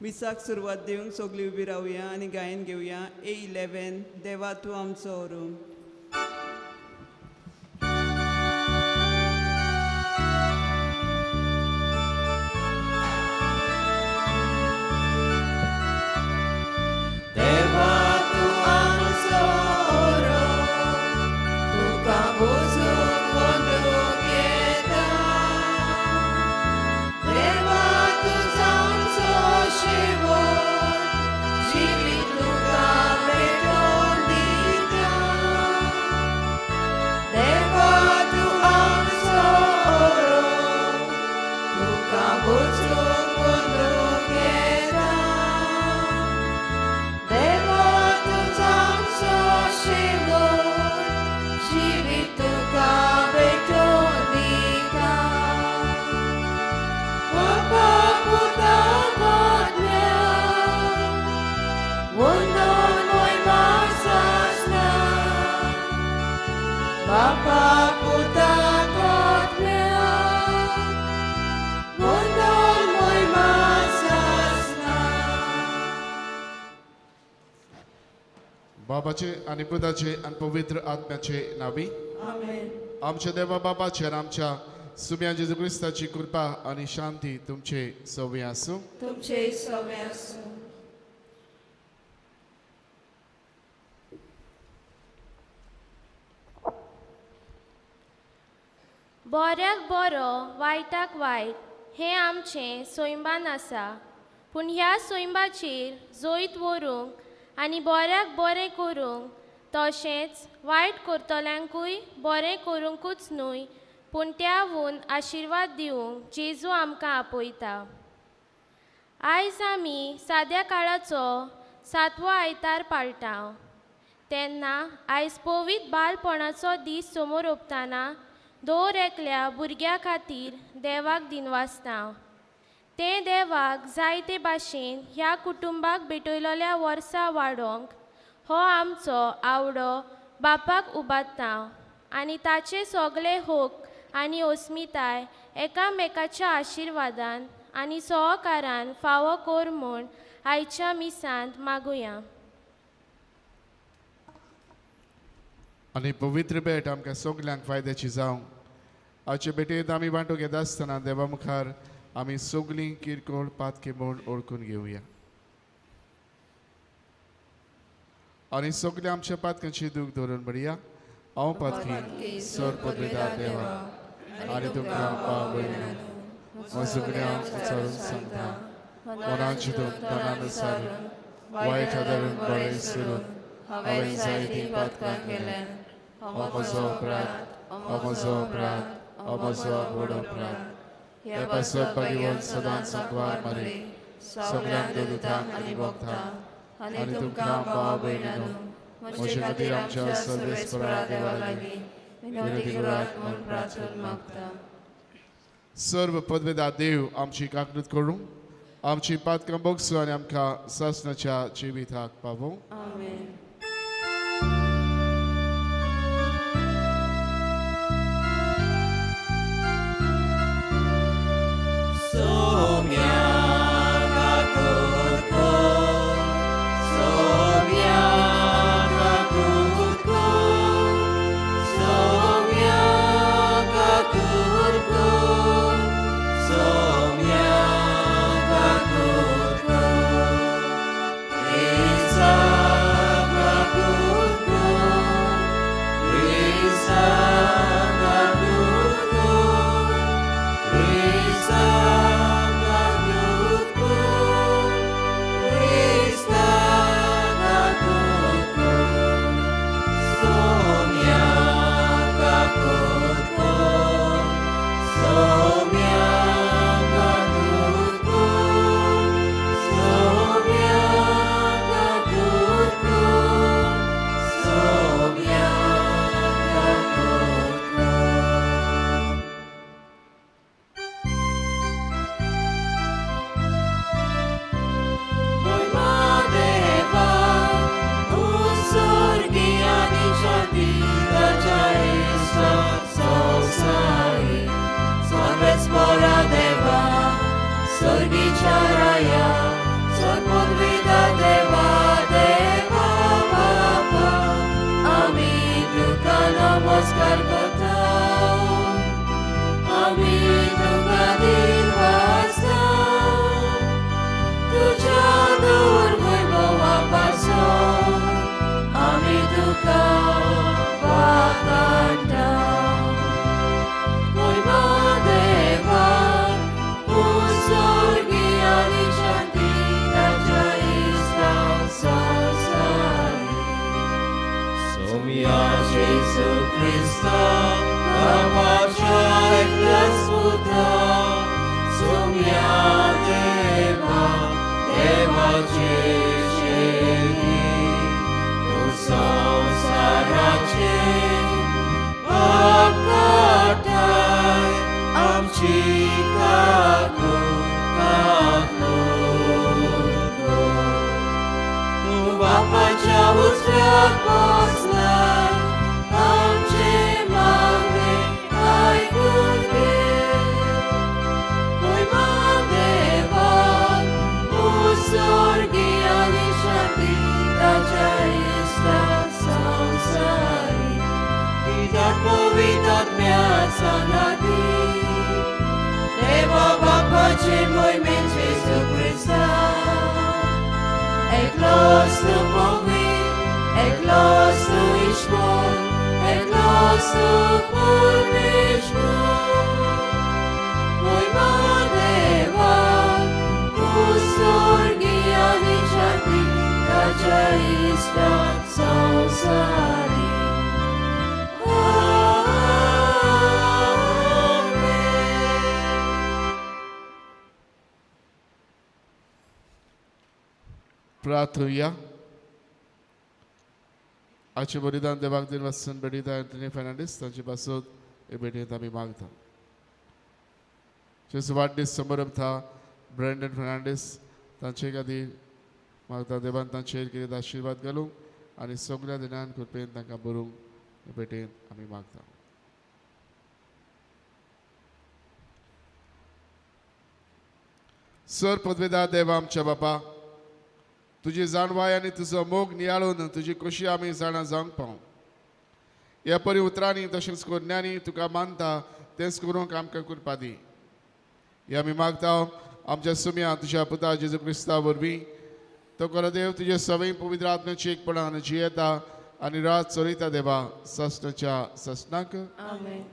मिसाक सुरवात दिवंक सगळीं उबी रावया आनी गायन घेवया. A 11 देवा तूं आमचो ओरू. देवा तूं आमचो ओरो, तुका वचूंक वंदूंक येता. देवा तूं आमचो शेवट, जिवीत तुका भेटोवन दिता. देवा तूं आमचो ओरो, तुका वचूंक वंदूंक येता. देवा तूं आमचो शेवट, जिवीत तुका भेटोवन दिता. बापा पुता आत्म्या, वंदन मोहिमा सासना. बापा पुता आत्म्या, वंदन मोहिमा सासना. बाबाचे आनी पुताचे आनी पवित्र आत्म्याचे नावी. आमेन. आमच्या देवा बाबाचे आनी आमच्या सुम्या जेजू क्रिस्ताची कृपा आनी शांती तुमचे सवे आसूं. तुमचे सवे आसूं. बऱ्याक बरो वायटाक वायट हें आमचें सैमान आसा, पूण ह्या सैमाचेर जैत व्हरूंक आनी बऱ्याक बरें करूंक तशेंच वायट करतल्यांकूय बरें करूंकूच न्हय पूण त्यावून आशिर्वाद दिवंक जेजू आमकां आपयता. आयज आमी साद्या काळाचो सातवो आयतार पाळटा तेन्ना आयज पवित्र बालपणाचो दीस समोर ओंपतना दर एकल्या भुरग्या खातीर देवाक दिनवासता. तें देवाक जायते भाशेन ह्या कुटुंबाक भेटयलेल्या वर्सां वाडोवंक हो आमचो आवडो बापाक उबारता आनी ताचे सगळे हक आनी अस्मिताय एकामेकाच्या आशिर्वादान आनी सहकारान फावो कर म्हूण आयच्या मिसांत मागुया. आनी पवित्र भेट आमकां सगल्यांक फायद्याची जावं. आयचे भेटेंत आमी वांटो घेता आसतना देवा मुखार आमी सगळीं किरकोळ पातकी म्हूण ओळखून घेवया आनी सगळ्या आमच्या पातकांची दूख धरून म्हणया. हांव पातकी सर पदवेदार देवा आनी तुमकां भाव भयणीं सगळ्यांक उचारून सांगता, मनान चिंतून तनान विचारून वायट आदारून बरें सुरून हांवें जायतीं पातकां केल्यात. हो म्हजो अपराध, हो म्हजो अपराध, हो म्हजो व्हड अपराध. हे पासत भाग्यवंत सदांच सांकवार मारी सगल्यांक दुतांक आनी भक्तांक आनी तुमकां भाव भयणींनो म्हजे खातीर आमच्या सर्वेस्परा देवा लागीं विनवती करात म्हूण प्रार्थना मागता. सर्व पदवेदार देव आमची काकूत करूं, आमची पातकां भोगसूं आनी आमकां सासणाच्या जिविताक पावोवं. आमेन. तुका वाखाणटा. मोहिमा देवाक, उत्सर्गी आनी शांती ताच्या इश्टांक संवसारी. सोम्या जेजू क्रिस्ता, बापाच्या एकल्याच पुता, सोम्या देवा, देवाचे शेती, तूं संवसाराचे पाप काडटाय, आमची काकूट काकूट कर. तूं बापाच्या उजव्याक बसलाय, आमचे मागणे आयकून घे. मोहिमा देवाक, उत्सर्गी आनी शांती ताच्या इश्टांक संवसारी. कित्याक पवित्र आत्म्या सांगाती, देवा बापाचे मोहिमेन जेजू क्रिस्ता, एकलोच तूं पवित्र, एकलोच तूं ईश्वर, एकलोच तूं परमेश्वर. मोहिमा देवाक, उत्सर्गी आनी शांती ताच्या इश्टांक संवसारी. आमेन. प्रार्थुया. आजचे बलिदान देवाक दिन वासन बेडिता अँथनी फर्नांडीस तांचे पासत हे भेटयेंत आमी मागता. जेजू वाडदीस समारंभ था ब्रँडन फर्नांडीस तांचे खातीर मागता. देवान तांचेर कितें आशिर्वाद घालूंक आनी सगळ्या दिनान कृपेन तांकां बरूंक हे भेटयेंत आमी मागता. सर पदवेदार देवा आमच्या बापा, तुजी जाणवाय आनी तुजो मोग नियाळून तुजी खोशी आमी जाणा जावंक पावूं. ह्या परी उतरांनी तशेंच करण्यांनी तुका मानता तेंच करूंक आमकां कृपा दी. हे आमी मागता आमच्या सुम्या तुज्या पुता जेजू क्रिस्ता वरवीं. तो खरो देव तुजे सवय पवित्र आत्म्याची एकपणान जियेता आनी रात चलयता देवा ससनाच्या ससनाक. आमेन.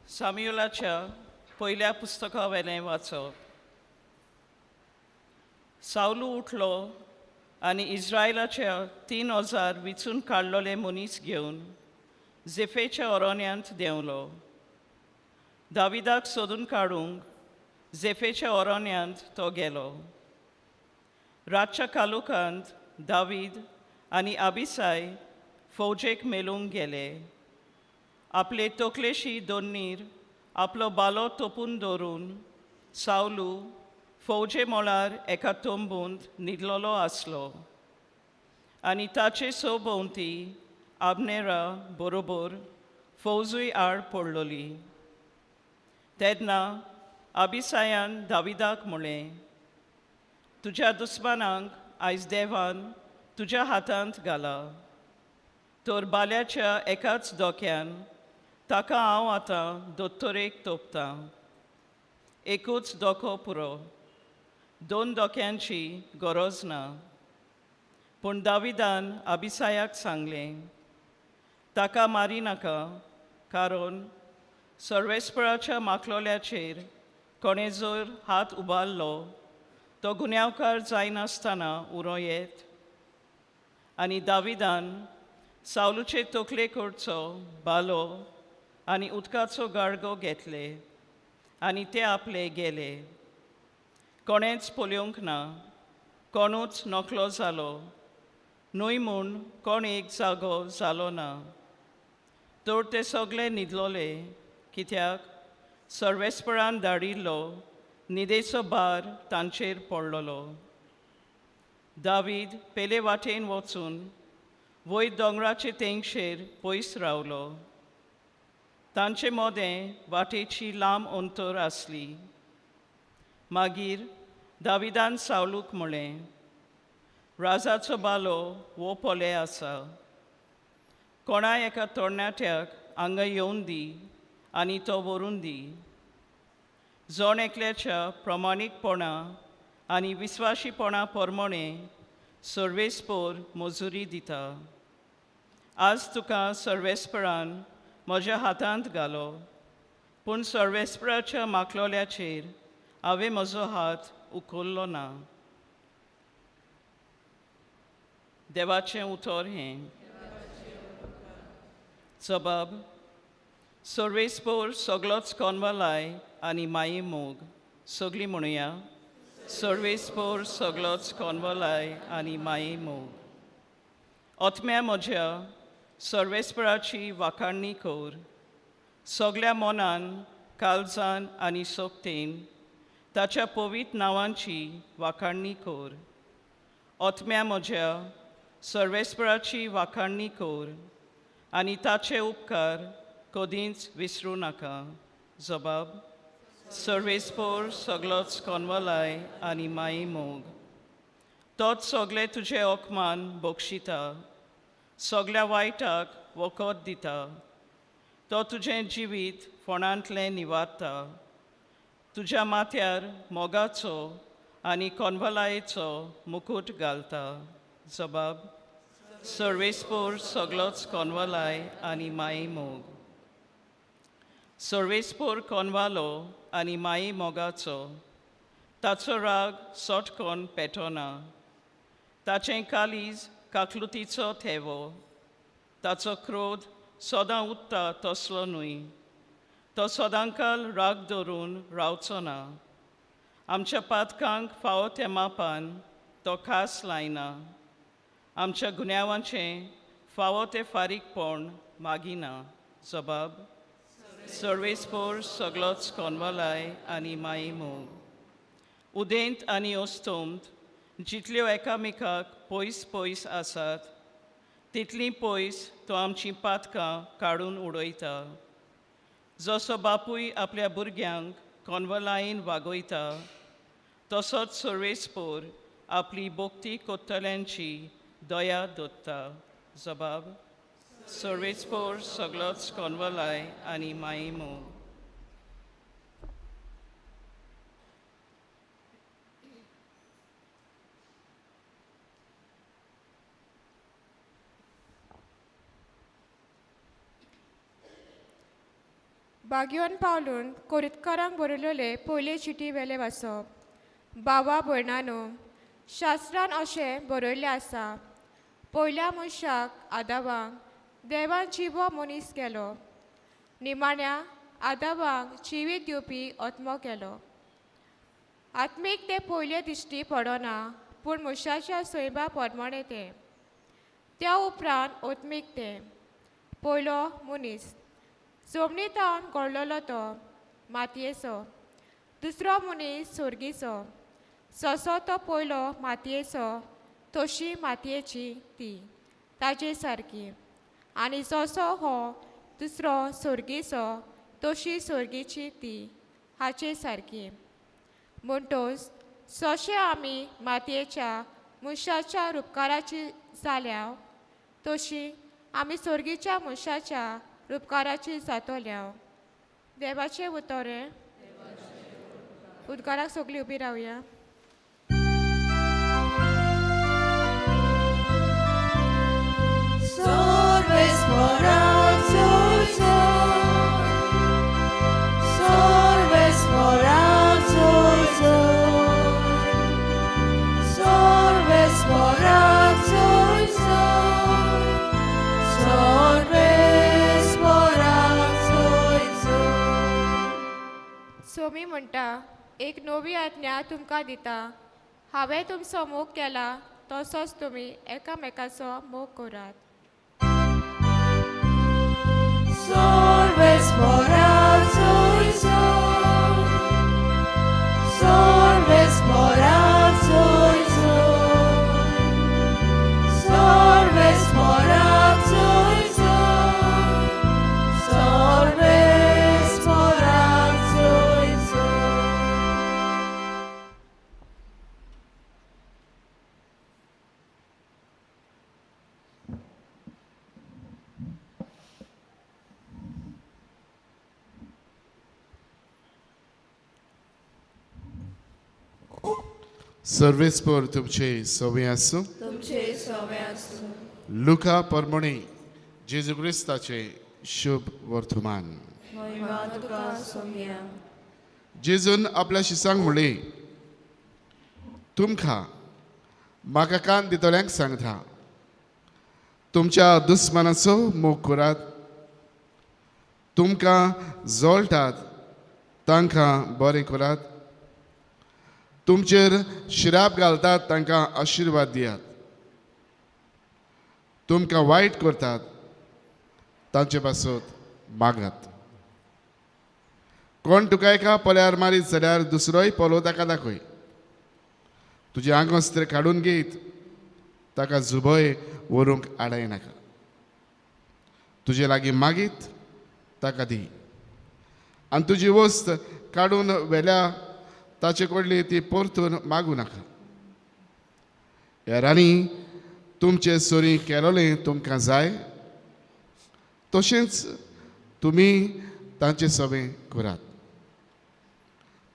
साम्युलाच्या पयल्या पुस्तका वेलें वाचप. सावलू उठलो आनी इस्रायलाच्या 3000 विचून काडलोले मनीस घेवन झेफेच्या ओरोन्यांत देंवलो. दाविदाक सोदून काडूंक झेफेच्या ओरोन्यांत तो गेलो. रातच्या कालुकांत दावीद आनी आबिसाय फौजेक मेलूंक गेले. आपले तकलेशी दोन्नीर आपलो बालो तोपून दवरून सावलू फौजे मळार एका तंबूंत न्हिदलोलो आसलो आनी ताचे सोभोंवती आबनेरा बरोबर फौजूय आड पडलोली. तेन्ना आबिसायान दाविदाक म्हणलें, तुज्या दुस्मानांक आयज देवान तुज्या हातांत घाला, तर बाल्याच्या एकाच दोक्यान ताका हांव आतां दोतोरेक तोपतां. एकूच दोको पुरो, 2 दोक्यांची गरज ना. पूण दाविदान आबिसायाक सांगलें, ताका मारी नाका, कारण सर्वेस्पराच्या माकलोल्याचेर कोणें जर हात उबारलो तो गुन्यांवकार जायनासतना उरो येत. आनी दाविदान सावलूचे तकले कडचो बालो आनी उदकाचो गाडगो घेतले आनी ते आपले गेले. कोणेंच पळोवंक ना, कोणूच नकलो जालो न्हय म्हूण कोण एक जागो जालो ना. तर ते सगळे न्हिदलोले, कित्याक सर्वेस्परान धाडिल्लो न्हिदेचो भार तांचेर पडलोलो. दावीद पेले वाटेन वचून वयर दोंगराचे तेंगशेर पयस रावलो. तांचे मोदें वाटेची लांब अंतर आसली. मागीर दाविदान सावलूक म्हळें, राजाचो बालो वो पोले आसा, कोणा एका तरणाट्याक हांगा येवन दी आनी तो व्हरून दी. जण एकल्याच्या प्रमाणीकपणा आनी विस्वाशीपणा प्रमाणें सर्वेस्पोर मजुरी दिता. आज तुका सर्वेस्परान म्हज्या हातांत घालो, पूण सर्वेस्पराच्या माकलोल्याचेर हांवें म्हजो हात उखल्लो ना. देवाचें उतर हें. जबाब. सर्वेस्पोर सगलोच कोनवालाय आनी माये मोग. सगळीं म्हणुया, सर्वेस्पोर सगलोच कोनवालाय आनी माये मोग. आत्म्या म्हज्या सर्वेस्पराची वाखाणणी कर. सगल्या मनान, काळजान आनी सोबतेन ताच्या पवित्र नांवांची वाखाणणी कर. आत्म्या म्हज्या सर्वेस्पराची वाखाणणी कर आनी ताचे उपकार कदींच विसरूं नाका. जबाब. सर्वेस्पोर सगलोच कोनवालाय आनी माये मोग. तोच सगळे तुजे अकमान बक्षिता, सगल्या वायटाक वखद दिता. तो तुजें जिवीत फोणांतलें निवारता. तुज्या माथ्यार मोगाचो आनी कोनवालायेचो मुकूट घालता. जबाब. सर्वेस्पोर सगलोच कोनवालाय आनी माये मोग. सर्वेस्पोर कोनवालो आनी माये मोगाचो. ताचो राग सोटकोन पेटोना. ताचें कालीज काकलुतीचो थेवो. ताचो क्रोध सदां उत्ता तसलो न्हय. तो सदांकाल राग धरून रावचो ना. आमच्या पातकांक फावो त्या मापान तो खास लायना. आमच्या गुन्यांवांचें फावो तें फारीकपण मागिना. जबाब. सर्वेस्पोर सगलोच कोनवालाय आनी माये मोग. उदेंत आनी अस्तंत जितल्यो एकामेकाक पयस पयस आसात तितलीं पयस तो आमचीं पातकां काडून उडयता. जसो बापूय आपल्या भुरग्यांक कोनवलायेन वागयता तसोच सर्वेस्पोर आपली भक्ती कोत्तल्यांची दया दोत्ता. जबाब. सर्वेस्पोर सगलोच कोनवलाय आनी माये मोग. बागयोन पावलून कोरितकारांक बरयलेले पयले चिटी वेले वाचप. बाबा भयणानो, शास्त्रान अशें बरयल्लें आसा, पयल्या मनशाक आदावांक देवान जिवो मनीस केलो, निमाण्या आदावांक जिवीत दिवपी आत्मो केलो. आत्मीक तें पयले दिश्टी पडना, पूण मनशाच्या सैमा प्रमाणें तें. त्या उपरांत आत्मीक तें. पयलो मनीस जमनींत घडलेलो तो मातयेचो, दुसरो मनीस सोर्गीचो. जसो तो पयलो मातयेचो तशी मातयेची ती ताजे सारकी, आनी जसो हो दुसरो सोर्गीचो तशी सोर्गीची ती हाचे सारकी. म्हणटच जशें आमी मातयेच्या मनशाच्या रुपकाराची जाल्या तशी आमी सोर्गीच्या मनशाच्या रुपकाराची जातोल्या. देवाचें उतर. उदकाराक सगळीं उबी रावया. सोमी म्हणटा, एक नवी आज्ञा तुमकां दिता, हांवें तुमचो मोग केला तसोच तुमी एकामेकाचो मोग करात. सर्वेस्पर तुमचे सवे आसूं. तुमचे सवे आसूं. लुका परमणी जेजू क्रिस्ताचे शुभ वर्तमान. महिमा तुका सोम्या. जेजून आपल्या शिसांक म्हणली, तुमकां म्हाका कान दितल्यांक सांगता, तुमच्या दुस्मानाचो मोग करात, तुमकां जळटात तांकां बरें करात, तुमचेर शिराप घालतात तांकां आशिर्वाद दियात, तुमकां वायट करतात तांचे पासत मागात. कोण तुका एका पोल्यार मारीत जाल्यार दुसरोय पोलो ताका दाखय. तुजें आंगवस्त्र काडून घेत ताका जुबय व्हरूंक आडाय नाका. तुजे लागीं मागीत ताका दी आनी तुजी वस्त काडून व्हेल्या ताचे कडली ती परतून मागूं नाका. हेरांनी तुमचे सरी केलोलें तुमकां जाय तशेंच तुमी तांचे सवें करात.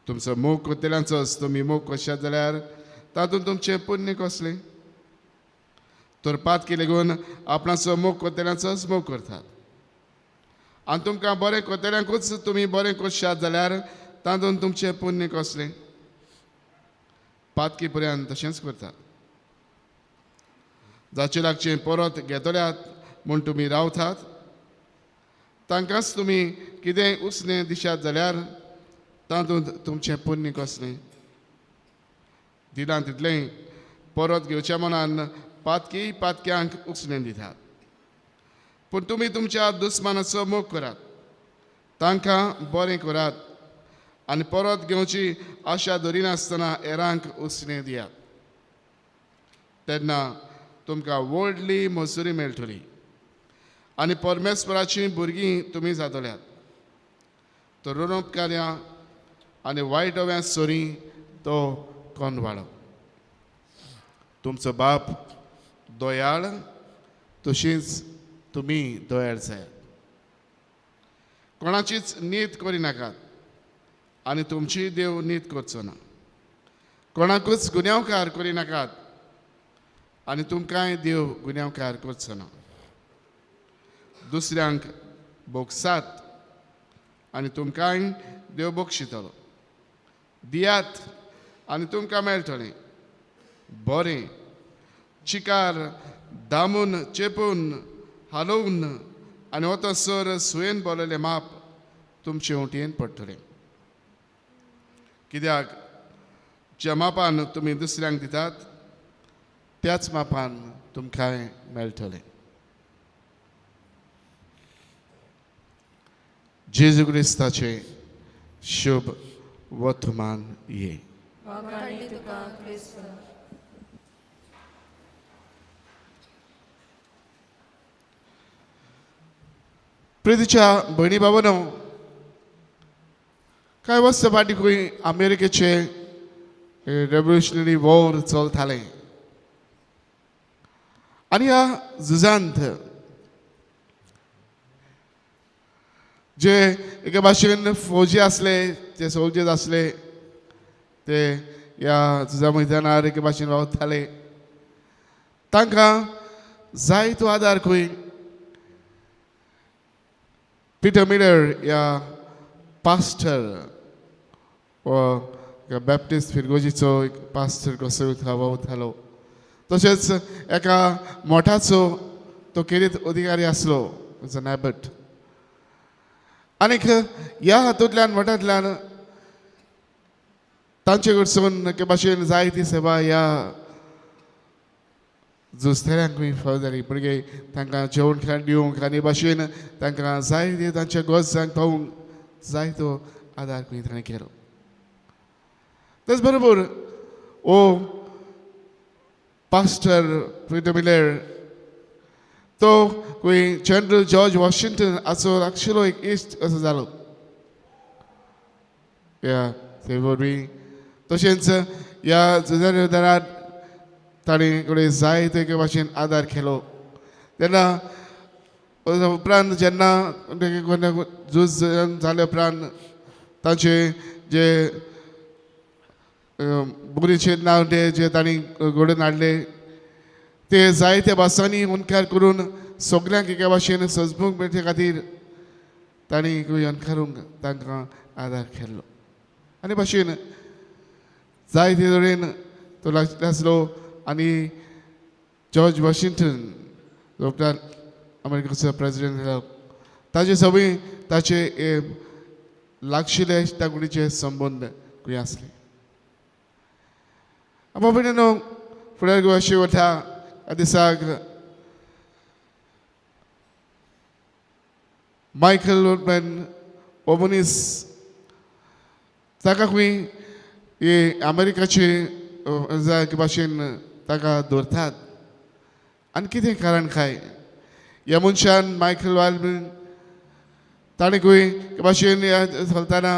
तुमचो मोग करतल्यांचोच तुमी मोग करशात जाल्यार तातूंत तुमचें पुण्य कसलें? तर पातकी लेगून आपणाचो मोग करतल्यांचोच मोग करतात. आनी तुमकां बरें करतल्यांकूच तुमी बरें करशात जाल्यार तातूंत तुमचें पुण्य कसलें? पातकी पर्यंत तशेंच करतात. जाचे लागचें परत घेतल्यात म्हूण तुमी रावतात तांकांच तुमी कितेंय उसणें दिशात जाल्यार तातूंत तुमचें पुण्य कसलें? दिलां तितलें परत घेवच्या मनान पातकी पातक्यांक उसणें दितात. पूण तुमी तुमच्या दुस्मानाचो मोग करात, तांकां बरें करात आनी परत घेवची आशा धरिनासतना हेरांक उसणें दियात. तेन्ना तुमकां व्हडली मजुरी मेळटली आनी परमेश्वराचीं भुरगीं तुमी जातल्यात. तर ऋणोपकार्यां आनी वायट अव्या सरी तो कोनवाळो. तुमचो बाप दयाळ तशीच तुमी दयाळ जायात. कोणाचीच नीत करिनाकात आनी तुमची देव नीत करचो ना. कोणाकूच गुन्यांवकार करिनाकात आनी तुमकांय देव गुन्यांवकार करचो ना. दुसऱ्यांक भोगसात आनी तुमकांय देव बक्षितलो. दियात आनी तुमकां मेळटलें. बरें चिकार दामून चेपून हालोवन आनी वतसर सुयेन बोललें माप तुमचे वटेन पडटलें. कित्याक ज्या मापान तुमी दुसऱ्यांक दितात त्याच मापान तुमकांय मेळटलें. जेजू क्रिस्ताचें शुभ वर्तमान ये. प्रितीच्या भयणी बाबांनो, कांय वर्सां फाटीं खंय अमेरिकेचे रेव्होल्युशनरी वॉर चलतालें आनी ह्या झुजांत जे एके भाशेन फौजी आसले, जे सोल्जर्स आसले ते ह्या झुजा मैदानार एके भाशेन रावताले. तांकां जाय तो आदार खंय पिटर मिलर ह्या पास्टर वा बॅप्टिस्ट फिरगोजीचो एक पास्टर कसो वावतालो. तशेंच एका मोठाचो तो खेरीत अधिकारी आसलो नॅबट. आनीक ह्या हातूंतल्यान मठांतल्यान तांचे कडसून एके भाशेन जायती सेवा ह्या झुजतल्यांकूय फावो जाली. म्हणजे तांकां जेवण खाण दिवंक आनी भाशेन तांकां जाय ते तांच्या गरजांक पावूंक जाय तो आदार खंय ताणें केलो. तेच बरोबर ओ पास्टर पिटर मिलर तो खंय जनरल जॉर्ज वॉशिंग्टन हाचो लागशिल्लो एक इश्ट असो जालो ह्या ते वरवीं. तशेंच ह्या झुजारी दरार ताणें कडेन जाय ते भाशेन आदार केलो. तेन्ना उपरांत जेन्ना झूज जाले उपरांत तांचे जे बरीचे नांव ते जे तांणी घडोवन हाडले ते जायत्या भासांनी ओंकार करून सगल्यांक एका भाशेन सजमूंक मेळचे खातीर तांणी अणकारूंक तांकां आदार केल्लो. आनी भाशेन जायते तरेन तो आसलो. आनी जॉर्ज वॉशिंग्टन जो उपरांत अमेरिकेचो प्रेजिडेंट जालो ताजे सगळीं ताचे लागशिल्ले इश्टागुडीचे संबंद खंय आसले. बाबा भयणीनो फुडें अशें वता त्या दिसाक मायकल वुडमॅन हो मनीस ताका खंय हे अमेरिकाचे भाशेन ताका दवरतात. आनी कितें कारण काय ह्या मनशान मायकल वालमॅन ताणें खंय भाशेन चलतना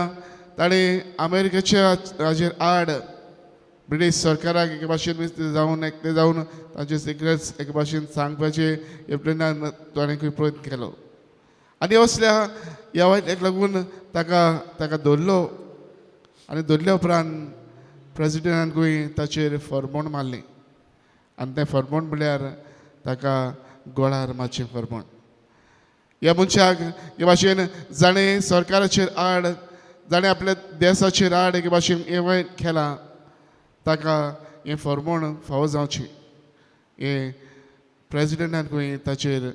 ताणें अमेरिकेच्या हाजेर आड ब्रिटीश सरकाराक एके भाशेन जावन एकटे जावन तांचे सिक्रेट्स एके भाशेन सांगपाचे प्लेनान ताणें खंय प्रयत्न केलो. आनी असल्या ह्या वायटाक लागून ताका ताका धरलो आनी धरल्या उपरांत प्रेजिडेंटान खंय ताचेर फरमोण मारलें आनी तें फरमोण म्हळ्यार ताका गोळार मारचें फरमोण. ह्या मनशाक हे भाशेन जाणें सरकाराचेर आड जाणें आपल्या देसाचेर आड एके भाशेन हें वायट केलां ताका हें फरमोण फावो जावचें हें प्रेजिडेंटान खंय ताचेर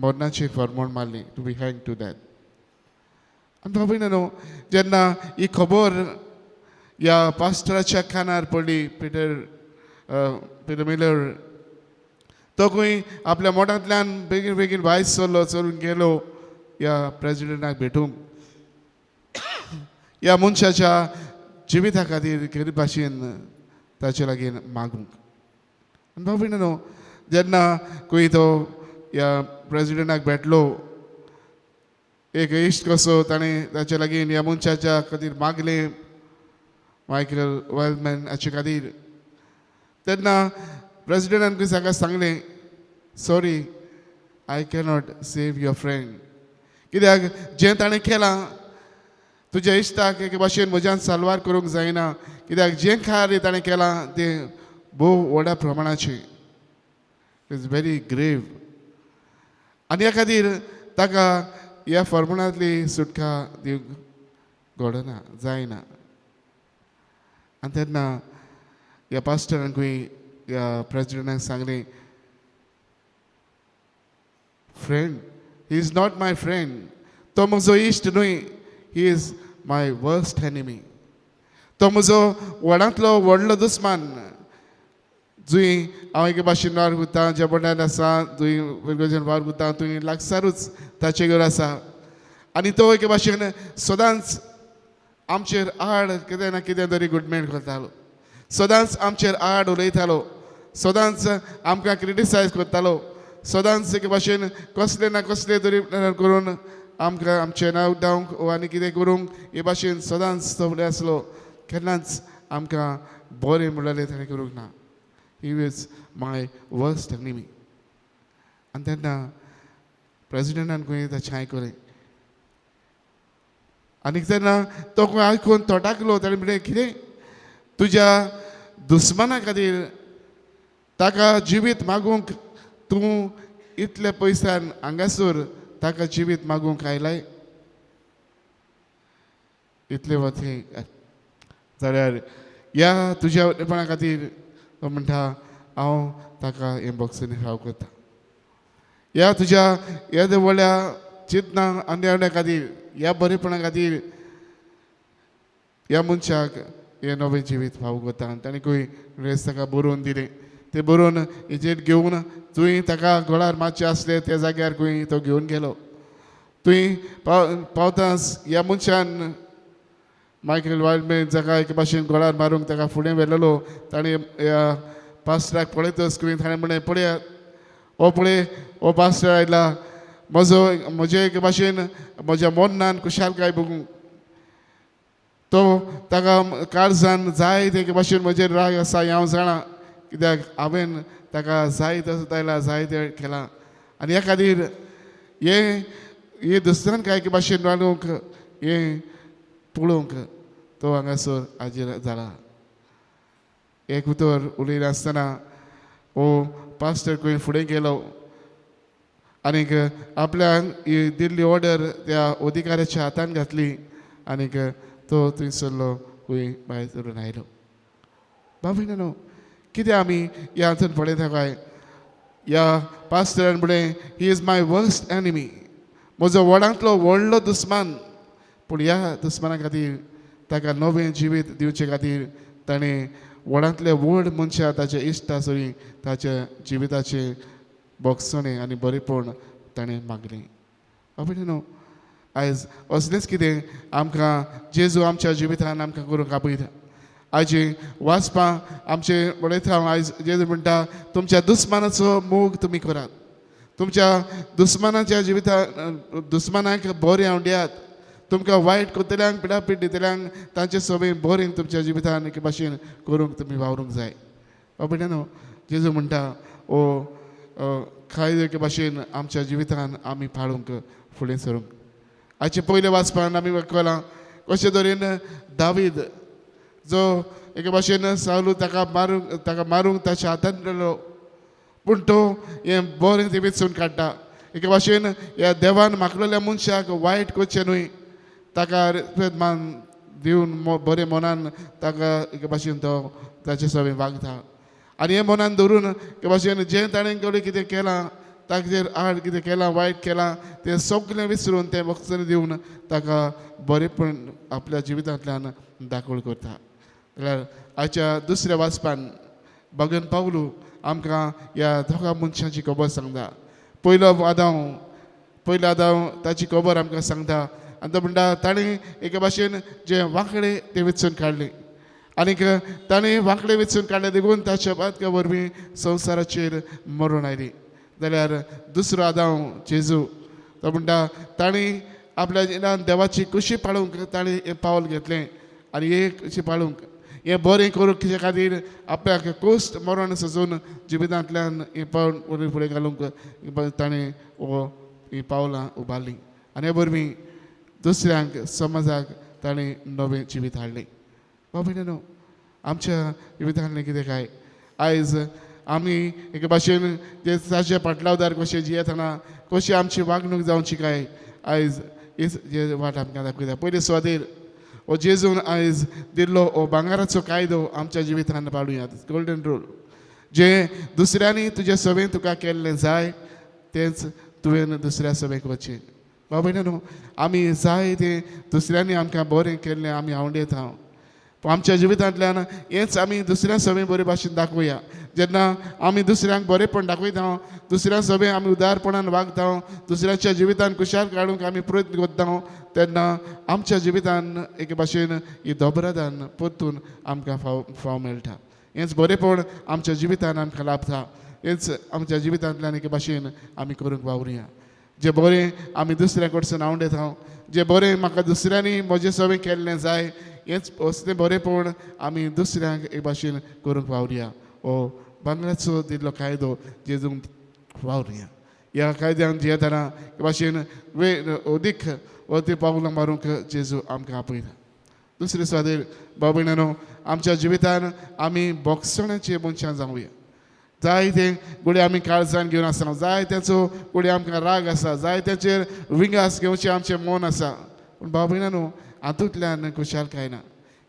मरणाचें फरमोण मारलें to be hang to death. आनी बाबा भयणीनो जेन्ना ही खबर ह्या पास्टराच्या कानार पडली पिटर पिटर मिलर तो खंय आपल्या मोटांतल्यान बेगीन बेगीन भायर सरलो चलून गेलो ह्या प्रेजिडेंटाक भेटूंक. ह्या मनशाच्या जिविता खातीर गरीब भाशेन ताचे लागीं मागूंक. आनी बाबा भयणीनो जेन्ना खंय तो ह्या प्रेजिडेंटाक भेटलो एक इश्ट कसो ताणें ताचे लागीं ह्या मनशाच्या खातीर मागलें मायकल वेलमॅन हाचे खातीर. तेन्ना प्रेजिडेंटान खंय ताका सांगलें sorry I cannot save your friend कित्याक जें ताणें केलां तुज्या इश्टाक एके भाशेन म्हज्यान साल्वार करूंक जायना कित्याक जें कार्य ताणें केलां तें भोव व्हडा प्रमाणाचें it's very grave आनी ह्या खातीर ताका ह्या फॉर्मणांतली सुटका दिवंक घडना जायना. आनी तेन्ना ह्या पास्टरांकूय ह्या प्रेजिडेंटाक सांगलें friend he is not my friend तो म्हजो इश्ट न्हय he is my worst enemy तो म्हजो व्हडांतलो व्हडलो दुस्मान जुंय हांव एके भाशेन वावर करता ज्या बोटान आसा जुंय वेगवेगळे वावर करता थंय लागसारूच ताचे घर आसा आनी तो एके भाशेन सदांच आमचेर आड कितें ना कितें तरी गुडमेंट करतालो सदांच आमचेर आड उलयतालो सदांच आमकां क्रिटिसायज करतालो सदांच एके भाशेन कसले ना कसले तरी करून आमकां आमचें नांव धांवंक आनी कितें करूंक हे भाशेन सदांच तो फुडें आसलो केन्नाच आमकां बरें म्हणलें ताणें करूंक ना. He was my worst enemy. आनी तेन्ना प्रेजिडेंटान खंय ताचें आयकलें आनी तेन्ना तो खंय आयकून तोटाकलो ताणें म्हणलें कितें तुज्या दुस्माना खातीर ताका जिवीत मागूंक तूं इतले पयसान हांगासर ताका जिवीत मागूंक आयलाय इतले वते जाल्यार ह्या तुज्या वटेपणा खातीर तो म्हणटा हांव ताका हें बॉक्सांनी फाव करता ह्या तुज्या ह्या व्हडल्या चिंतना आनी खातीर ह्या बरेपणा खातीर ह्या मनशाक हें नवें जिवीत फाव करता. आनी ताणें खंय ड्रेस ताका बरोवन दिलें तें बरोवन हेजेर घेवन तुवें ताका गोळार मातशें आसलें त्या जाग्यार खंय तो घेवन गेलो. तुवें पावताच ह्या मनशान मायकल वायल्डमॅन जाका एके भाशेन गोळार मारूंक ताका फुडें व्हेलेलो ताणें ह्या पास्टराक पळयतच खंय ताणें म्हणलें पळयात हो पळय हो पास्टर आयला म्हजो म्हजे एके भाशेन म्हज्या मनान खुशालकाय बघूंक तो ताका काळजान जाय ते एके भाशेन म्हजेर राग आसा हें हांव जाणा कित्याक हांवें ताका जाय तसो आयला जाय तें केलां आनी ह्या खातीर हें हे दुसऱ्यान काय एके भाशेन रांदूंक हें पळोवंक तो हांगासर हाजीर जाला. एक उतर उलयनासतना ओ पास्टर खंय फुडें गेलो आनीक आपल्याक ही दिल्ली ऑर्डर त्या अधिकाऱ्याच्या हातान घातली आनीक तो थंयसरलो खंय भायर सरून आयलो. बाबा न्हू कितें आमी ह्या हातून पळयता काय ह्या पास्टरान म्हणलें he is my worst enemy, म्हजो व्हडांतलो व्हडलो दुस्मान. पूण ह्या दुस्माना खातीर ताका नवें जिवीत दिवचे खातीर ताणें व्हडांतले व्हड मनशां ताच्या इश्टा सरी ताच्या जिविताचें बोगसणें आनी बरेपण ताणें मागलें. बाबा न्हू आयज असलेंच कितें आमकां जेजू आमच्या जिवितान आमकां करूंक आपयता. आयची वाचपां आमचें पळयता हांव आयज जेजू म्हणटा तुमच्या दुस्मानाचो मोग तुमी करात, तुमच्या दुस्मानाच्या जिविता दुस्मानाक बरें आवड्यात, तुमकां वायट करतल्यांक पिडापीड दितल्यांक तांचे सगळें बरें तुमच्या जिवितान एके भाशेन करूंक तुमी वावरूंक जाय. बाबा न्हू जेजू म्हणटा ओ कायदो एके भाशेन आमच्या जिवितान आमी पाळूंक फुडें सरूंक. आयचे पयले वाचपान आमी कळां कशे तरेन दावीद जो एके भाशेन सावलू ताका मारूंक ताच्या हातान गेलो, पूण तो हें बरें तें वेंचून काडटा. एके भाशेन ह्या देवान मागलेल्या मनशाक वायट करचें न्हय, ताका रेस्पेद मान दिवन बरें मनान ताका एके भाशेन तो ताचे सगळें वागता. आनी हें मनान धरून एके भाशेन जें ताणें कडेन कितें केलां ताचेर आड कितें केलां वायट केलां तें सगळें विसरून तें वखद दिवन ताका बरेंपण आपल्या जिवितांतल्यान दाखोवल करता. जाल्यार आयच्या दुसऱ्या वाचपान भगन पावलू आमकां ह्या दोगा मनशांची खबर सांगता. पयलो आदांव ताची खबर आमकां सांगता आनी तो म्हणटा ताणें एके भाशेन जे वांकडे ते वेंचून काडले आनीक ताणें वांकडे वेंचून काडले देखून ताच्या पातका वरवीं संवसाराचेर मरण आयली. जाल्यार दुसरो आदांव जेजू तो म्हणटा ताणें आपल्या जिवितान देवाची कुशी पाळूंक ताणें हें पावल घेतलें आनी हे कुशी पाळूंक हें बरें करूंक कित्या खातीर आपल्याक कोश्ट मरण सजून जिवितांतल्यान हें पावल फुडें घालूंक ताणें हो हीं पावलां उबारलीं आनी हे वरवीं दुसऱ्यांक समाजाक ताणें नवें जिवीत हाडलें. बाबा न्हू आमच्या जिवितांतलें कितें काय आयज आमी एके भाशेन जे ताचे पाटलावदार कशें जियेतना कशी आमची वागणूक जावची काय आयज जे वाट आमकां दाखयता. पयले सुवातेर हो जेजून आयज दिल्लो हो भांगराचो कायदो आमच्या जिवितान पाळुया, गोल्डन रूल, जे दुसऱ्यांनी तुजे सवें तुका केल्लें जाय तेंच तुवें दुसऱ्या सवें करचें. बाबा न्हू आमी जाय तें दुसऱ्यांनी आमकां बरें केल्लें आमी आवडयता, पूण आमच्या जिवितांतल्यान हेंच आमी दुसऱ्या सवें बरे भाशेन दाखोवया. जेन्ना आमी दुसऱ्यांक बरेंपण दाखयता, दुसऱ्या सवें आमी उदारपणान वागता, दुसऱ्याच्या जिवितान कुशाल काडूंक आमी प्रयत्न करता, तेन्ना आमच्या जिवितान एके भाशेन ही दोबरादान परतून आमकां फाव मेळटा. हेंच बरेंपण आमच्या जिवितान आमकां लाभता, हेंच आमच्या जिवितांतल्यान एके भाशेन आमी करूंक वावरुया. जें बरें आमी दुसऱ्या कडसून आवडयता, जें बरें म्हाका दुसऱ्यांनी म्हजें सवें केल्लें जाय, हेंच असलें बरेंपण आमी दुसऱ्यांक एक भाशेन करूंक वावरुया. हो बांगलाचो दिल्लो कायदो जेजूंक वावरुया. ह्या कायद्यान जियेतना एक भाशेन वे अदीक ती पावलां मारूंक जेजू आमकां आपयता. दुसरे सुवातेर बाबा न्हू आमच्या जिवितान आमी बोगसण्याचे मनशां जावया. जाय तें गुडे आमी काळजान घेवन आसना, जाय तेचो गुडे आमकां राग आसा, जाय तेचेर विंगास घेवचें आमचें मन आसा, पूण बाबा न्हू हातूंतल्यान खुशाल काय ना.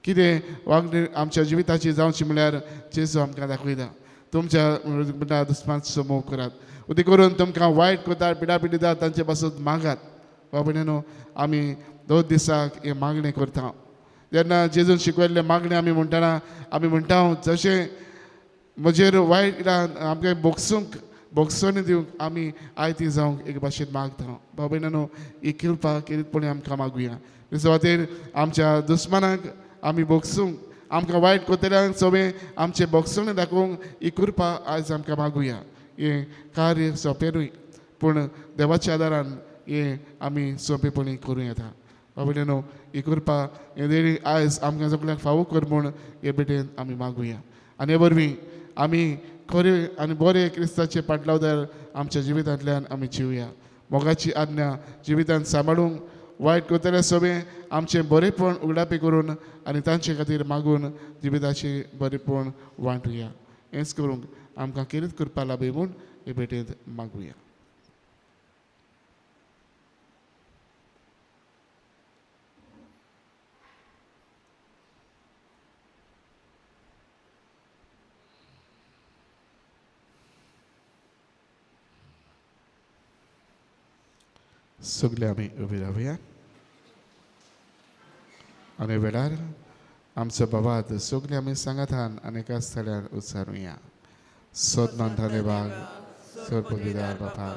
कितें वागणी आमच्या जिविताची जावची म्हळ्यार जेजू आमकां दाखयता तुमच्या म्हणटा दुस्मानाचो मोग करात, उदी करून तुमकां वायट करतात पिडापीड दितात तांचे पासून मागात. बाबा न्हू आमी 2 दिसाक हें मागणें करता. जेन्ना जेजून शिकयल्लें मागणें आमी म्हणटना आमी म्हणटा जशें म्हजेर वायट आमकां बोगसूंक बोगसणी दिवंक आमी आयती जावंक एक भाशेन मागता. बाबा न्हू ही कृपा केरीतपणी आमकां मागुया. ते सुवातेर आमच्या दुस्मानाक आमी बोगसूंक आमकां वायट करतल्यांक सगळें आमचें बोगसणें दाखोवंक ही कृपा आयज आमकां मागुया. हें कार्य सोंपें न्हय, पूण देवाच्या आदारान हें आमी सोंपेपणी करूं येता. बाबा न्हू ही कृपा हें देणी आयज आमकां सगळ्यांक फावो कर म्हूण हे भेटेन आमी मागुया. आनी हे वरवीं आमी खरे आनी बरे क्रिस्ताचे पाटलावदार आमच्या जिवितांतल्यान आमी जिवया. मोगाची आज्ञा जिवितांत सांबाळूंक वायट करतले सगळें आमचें बरेंपण उगडापी करून आनी तांचे खातीर मागून जिविताचें बरेंपण वांटुया. हेंच करूंक आमकां किरीत करपा लाभी म्हूण हे भेटेंत मागुया. सगळे आमी उबी रावया आनी वेळार आमचो बाबात सगळे आमी सांगातान आनी एका स्थळार उच्चारुया. सदनांताले बाग सरपदीदार बापा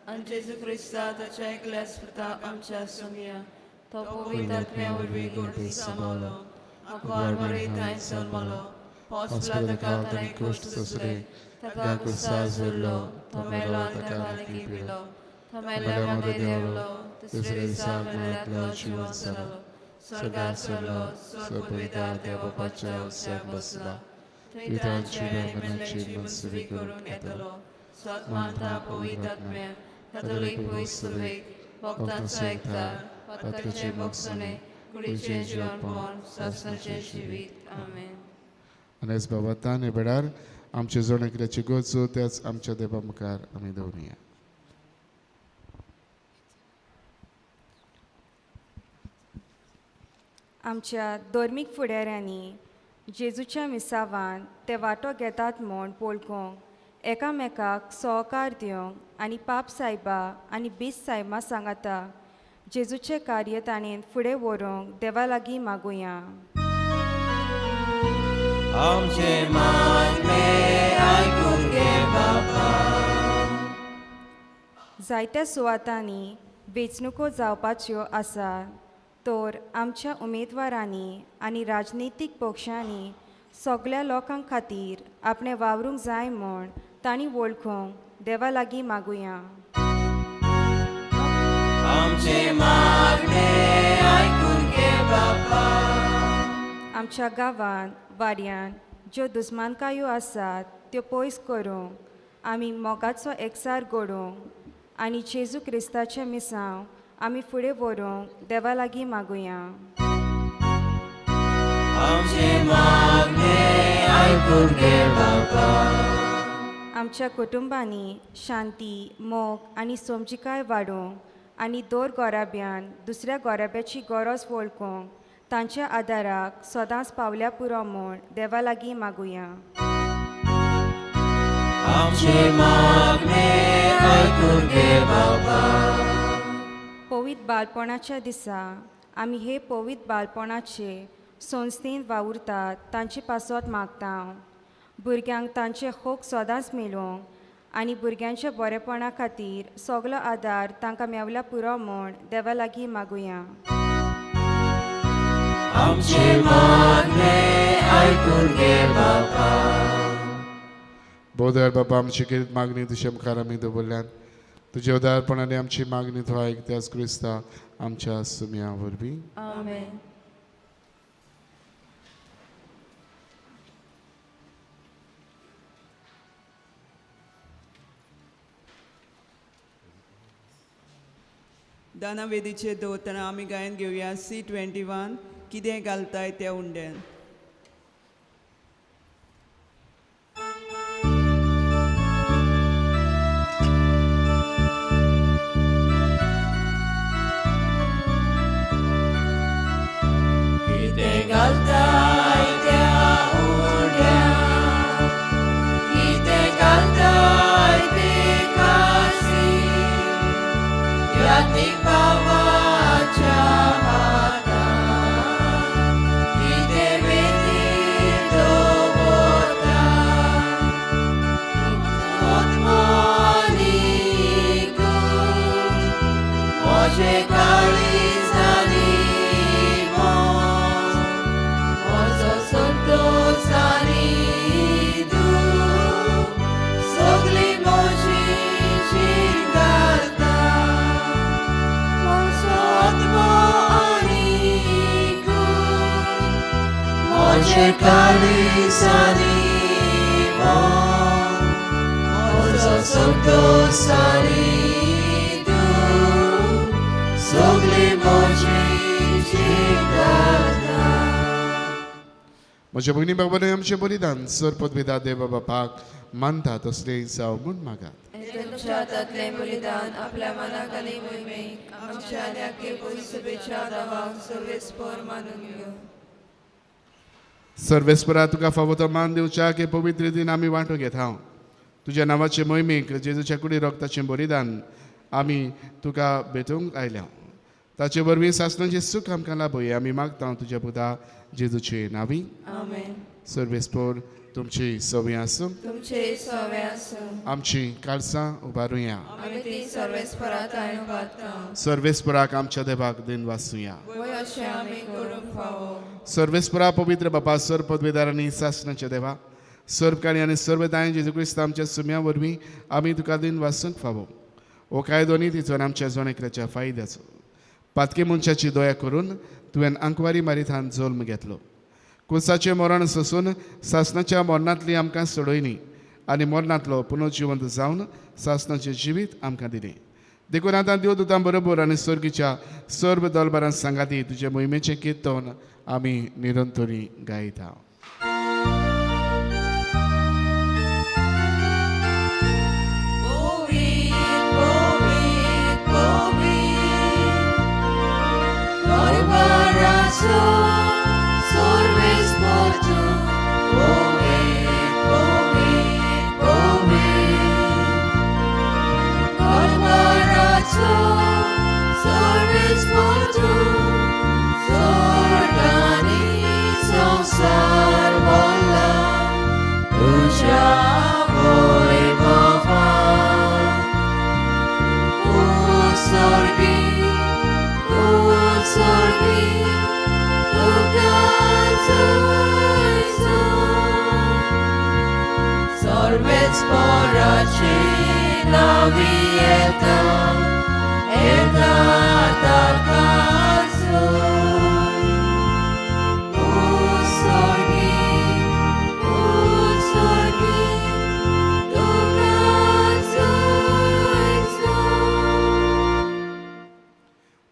आनी जेजू क्रिस्ता ताच्या एकल्याच पुता आमच्या सोमया तो पवित्र आत्म्या वरवीं गर्भीत जालो, आंकवार मरे थंय जल्मलो, पोसला ताका ताणें कश्ट सोंसले, ताका क्रुसार झुरलो, तो मेलो आनी ताका लिपिलो, तो मेल्या मदें देंवलो, दुसऱ्या दिसा मरणांतलो जिवंत जालो, स्वर्गार सरलो, सरपदीदार देव बापाच्या उस्याक बसला, थंय तांची मरणाची मनसुरी करूंक येतलो. सत मानता पवित्र आत्म्या, कातोलीक पवित्र भक्तांचो एकचार, पातकाचें भोगसणें, कुडीचें जिवनपण, सासणाचें जिवीत. आमेन. आनी बाबातान हे वेळार आमचे जण एकल्याची गरजो त्याच आमच्या देवा मुखार आमी दवरुया. आमच्या धर्मीक फुडाऱ्यांनी जेजूच्या मिसावान ते वांटो घेतात म्हूण पळोवंक एकामेकाक सहकार दिवंक आनी पाप सायबा आनी बीस सायबा सांगाता जेजूचें कार्य ताणें फुडें व्हरूंक देवा लागीं मागुया. आमचें मागणें आयकून घे बापा. जायत्या सुवातांनी वेंचणुको जावपाच्यो आसात तर आमच्या उमेदवारांनी आनी राजनितीक पक्षांनी सगळ्या लोकां खातीर आपणें वावरूंक जाय म्हूण तांणी वळखूंक देवा लागीं मागुया. आमचें मागणें आयकून घे बापा. आमच्या गांवांत वाड्यान ज्यो दुस्मानकायो आसात त्यो पयस करूंक आमी मोगाचो एकचार घडोवंक आनी जेजू क्रिस्ताचें मिसांव आमी फुडें व्हरूंक देवा लागीं मागुया. आमचें मागणें आयकून घे बापा. आमच्या कुटुंबांनी शांती, मोग आनी समजिकाय वाडोवंक आनी दर गोराब्यान दुसऱ्या गोराब्याची गरज वळखूंक तांच्या आदाराक सदांच पावल्या पुरो म्हूण देवा लागीं मागुया. आमचें मागणें आयकून घे बापा. पवित्र बालपणाच्या दिसा आमी हे पवित्र बालपणाचे संस्थेंत वावुरतात तांचे पासत मागता. भुरग्यांक तांचे हक सदांच मेळूंक आनी भुरग्यांच्या बरेपणा खातीर सगलो आदार तांकां मेवल्या पुरो म्हूण देवा लागीं मागुया. आमचें मागणें आयकून घे बापा. बोदर बाबा आमची किरीत मागणी तुजे मुखार आमी दवरल्यान तुजे उदारपणाने आमची मागणी तूं आयक त्याच क्रिस्ता आमच्या सुम्या वरवीं. आमेन. दानावेदीचेर दवरतना आमी गायन घेवया C21 कितें घालताय त्या उंड्यान. कितें घालताय त्या उंड्यान, कितें घालताय पिकासी, यादीक बाबाच्या हातान कितें वेदीर दवरता, आत्मानी म्हजें काळीज आनी मन, म्हजो संतोश आनी दूख, सगळी म्हजी जीण घालता. म्हजो आत्मो आनी म्हजें काळीज आनी मन, म्हजो संतोश आनी दूख, घालता. म्हज्या भयणी बाबांनी आमचें बलिदान सर पदवेदा देव बापाक मानता तसलें जावं म्हूण मागात. तुमच्या हातांतलें बलिदान आपल्या मनाक आनी मोहिमेक आमच्या आनी आख्खे पयसुबेच्या दावाक सर्वेस्पर मानून घेवं. सर्वेस्परा तुका फावो तो मान दिवच्या की पवित्र दिन आमी वांटो घेता. तुज्या नांवाचे मोहिमेक जेजूच्या कुडी रक्ताचें बलिदान आमी तुका भेटूंक आयल्या. ताचे वरवीं सासणाचें सूख आमकां लाभय आमी मागता तुज्या पुता जेजूचे नांवी. आमेन. सर्वेस्पर तुमची सवी आसूं. तुमचे सवे आसूं. आमची काळसां उबारुया. आमी ती सर्वेस्परा थंय उबारता. सर्वेस्पराक आमच्या देवाक दिन वासुया. वय अशें आमी करूंक फावो. सर्वेस्परा पवित्र बापा सर्व पदवेदार आनी सासणाच्या देवा सर्वकाणी आनी सर्वदाय जेजू क्रिस्त आमच्या सुम्या वरवीं आमी तुका दिन वासूंक फावो. हो कायदो न्ही तिचो आमच्या जण एकल्याच्या फायद्याचो. पातकी मनशाची दया करून तुवें आंकवारी मारिथान जल्म घेतलो. कुसाचें मरण सोसून सासणाच्या मरणांतली आमकां सोडयली आनी मरणांतलो पुनर्जिवंत जावन सासणाचें जिवीत आमकां दिलें. देखून आतां देवदूतां बरोबर आनी सर्गीच्या सर्व दलबारां सांगाती तुजे मोहिमेचें किर्तन आमी निरंतरी गायता.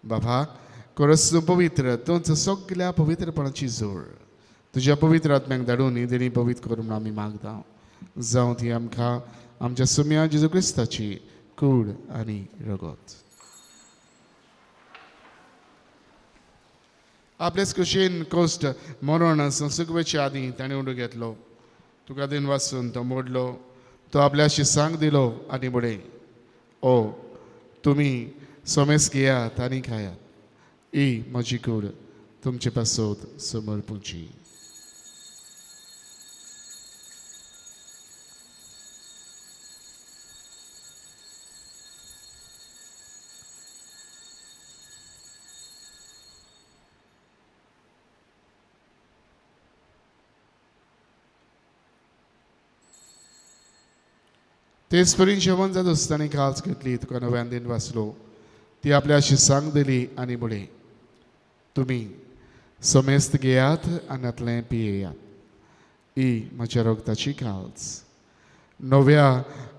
बाबा कोरस पवित्र तूंच सगल्या पवित्रपणाची जोड तुज्या पवित्र आत्म्याक धाडून ही देणी पवित्र करून आमी मागता. जावं ती आमकां आमच्या सुम्या जेजू क्रिस्ताची कूड आनी रगत. आपलेच कुशीन कोश्ट मरण संसुकवेचे आदीं ताणें उडू घेतलो. तुका दिन वाचून तो मोडलो. तो आपल्याशी सांग दिलो आनी म्हणलें, ओ तुमी सोमेस घेयात आनी खायात. ही म्हजी कूड तुमचे पासत समर्पुची. तेच परी जेवण जाता आसतना खास घेतली. तुका नव्यान दिन वाचलो. ती आपल्याशी सांग दिली आनी म्हणलें, तुमी समेस्त घेयात आनी आतलें पियेयात. ही म्हज्या रगताची खाज नव्या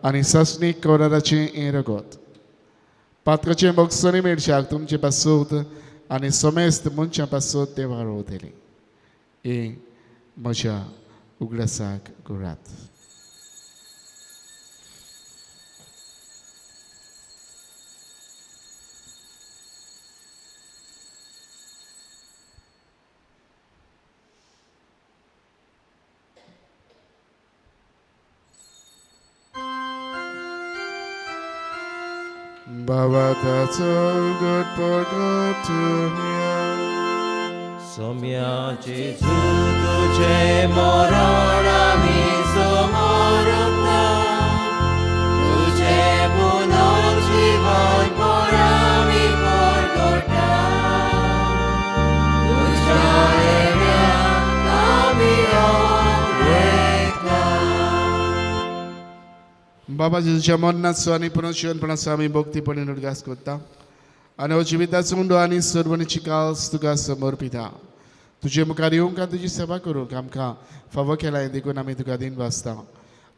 आनी सासणीक कराराचें हें रगत. पातकाचें बक्षणी मेळशाक तुमचे पासत आनी समेस्त मनशां पासत तें वाडोवतलें. हें म्हज्या उगडासाक करात. Baba, that's all good for God to hear. Somya Jesu tujhe moron ami somorota, tujhe punarjivan porami porgota, tujha evya kami omrekta. बाबा जेजूच्या मरणाचो आनी पुनर्जिवनपणाचो आमी भक्तीपणान उडगास करता आनी हो जिविताचो उंडो आनी सर्वणीची काल्स तुका समर्पिता. तुजे मुखार येवंक आनी तुजी सेवा करूंक आमकां फावो केलाय देखून आमी तुका दिन वाचता.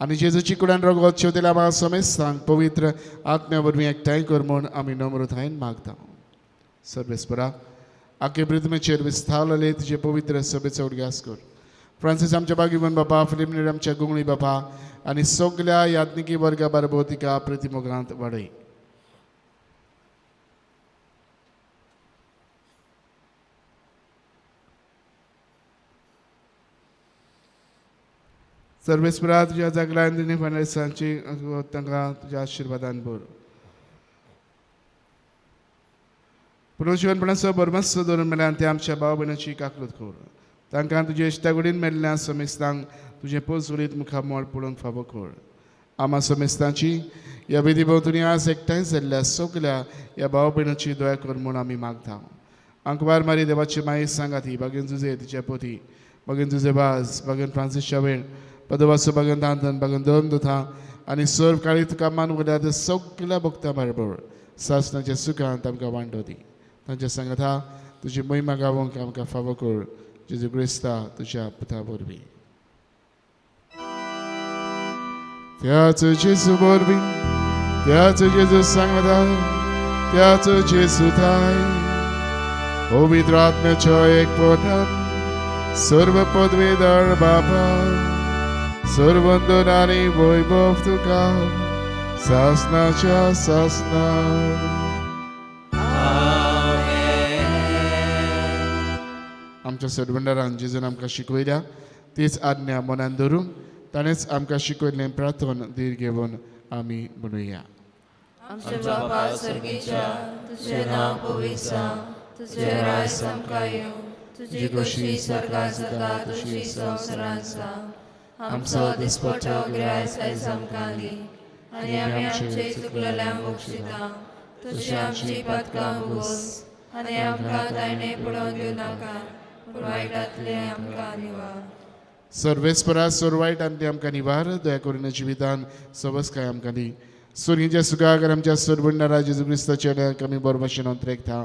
आनी जेजूची कुडान रगत शेवतेल्या म्हाका समेस्तांक पवित्र आत्म्या वरवीं एकठांय कर म्हूण आमी नम्रतायेन मागता. सर्वेस्परा आखे पृथ्वीचेर विस्तारलेले तुजे पवित्र सभेचो उडगास कर. फ्रांसीस आमच्या बागीवन बापा, फिलीप नेरी आमच्या गुंगळी बापा आनी सगल्या याज्ञिकी वर्गा बारबो तिका प्रतिमोगांत वाडय. सर्वेस्परा तुज्या जागलान दिनी फर्नांडीसांची तांकां तुज्या आशिर्वादान भर. पुनर्जिवनपणाचो बरमस्त दवरून मेल्यान ते आमच्या भाव भयणाची काकलूत कर. तांकां तुजे इश्टागुडीन मेल्ल्या समेस्तांक तुजें पोजुरीत मुखामळ पळोवंक फावो कर. आमा समेस्तांची ह्या विधी भोंवतणी आज एकठांय जाल्ल्या सगल्या ह्या भाव भयणाची दया कर म्हूण आमी मागता. आंकवार मारी देवाची माई सांगाती बागेन जुजे तिच्या पोती, बागेन जुजे बाज, बागेन फ्रांसीस शावेण, पदवासो बागेन दांतन, बागेन दोन दुथा आनी सर्व काळी तुका मान उरल्या सगल्या भक्तां बरोबर सासणाच्या सुखांत आमकां वांटो दी. तांच्या सांगाता तुजी महिमा गावोंक आमकां फावो कर. जेजू क्रिस्ता तुज्या पुता वरवीं. त्याच जेजू वरवीं, त्याच जेजू सांगाता, त्याच जेजू थाय पवित्र आत्म्याच्या एकपणान सर्व पदवीधर बापा सर्वंदन आनी वैभव तुका सासनाच्या सासनार. आमच्या सरवंडारान जेजून आमकां शिकयल्या तीच आज्ञा मनान धरून ताणेंच आमकां शिकयल्लें प्रार्थन धीर घेवन आमी म्हणुया. आमच्या बापा सर्गीच्या, तुजें नांव पवित्र जावं, तुजें राज आमकां येवं, तुजी खोशी स्वर्गांत जाता तशी संवसारांत जावं. आमचो दिसपट्टो ग्रास आयज आमकां दी आनी आमी आमचे चुकलेल्यांक बक्षिता तशी आमची पातकां भोगोस आनी आमकां ताणे पडोवन दिवं नाका पूण वायटांतलें आमकां निवार. सर्वेस्परा सर्व वायटांतलें आमकां निवार, दया करून जिवितान सवस्काय आमकां दी. सुर्यच्या सुखाक आमच्या सरबंडारा जेजू क्रिस्ताच्या आमी बरो भाशेन अंतरेकता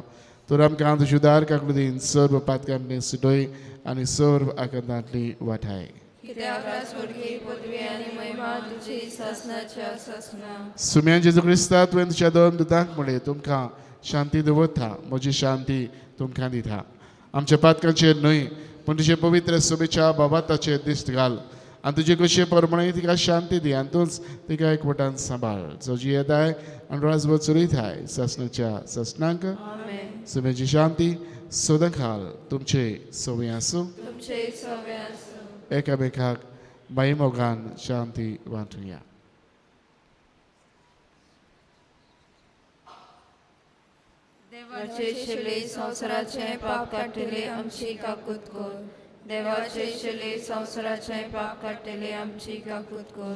तर आमकां तुज्या उदार काकलुदीन सर्व पातकांतली सुटय आनी सर्व आकांतांतली वाठाय. सुम्या जेजू क्रिस्ता तुवें तुज्या दोन दुतांक म्हणलें तुमकां शांती दवरता, म्हजी शांती तुमकां दिता. आमच्या पातकांचेर न्हय पूण तुजे पवित्र सभेच्या बाबाताचेर दिश्ट घाल आनी तुजे कशे प्रमाणे तिका शांती दी आनी तूंच तिका एकवटान सांबाळ. जो जियेताय आनी राजभर चलयताय सासणाच्या सासणांक. सुम्याची शांती सदां खाल तुमचे सवय आसूं. एकामेकाक माई मोगान शांती वांटुया. देवाचे शिले संवसाराचें पाप काडटले आमची काकूत कर. देवाचे शिले संवसाराचें पाप काडटले आमची काकूत कर.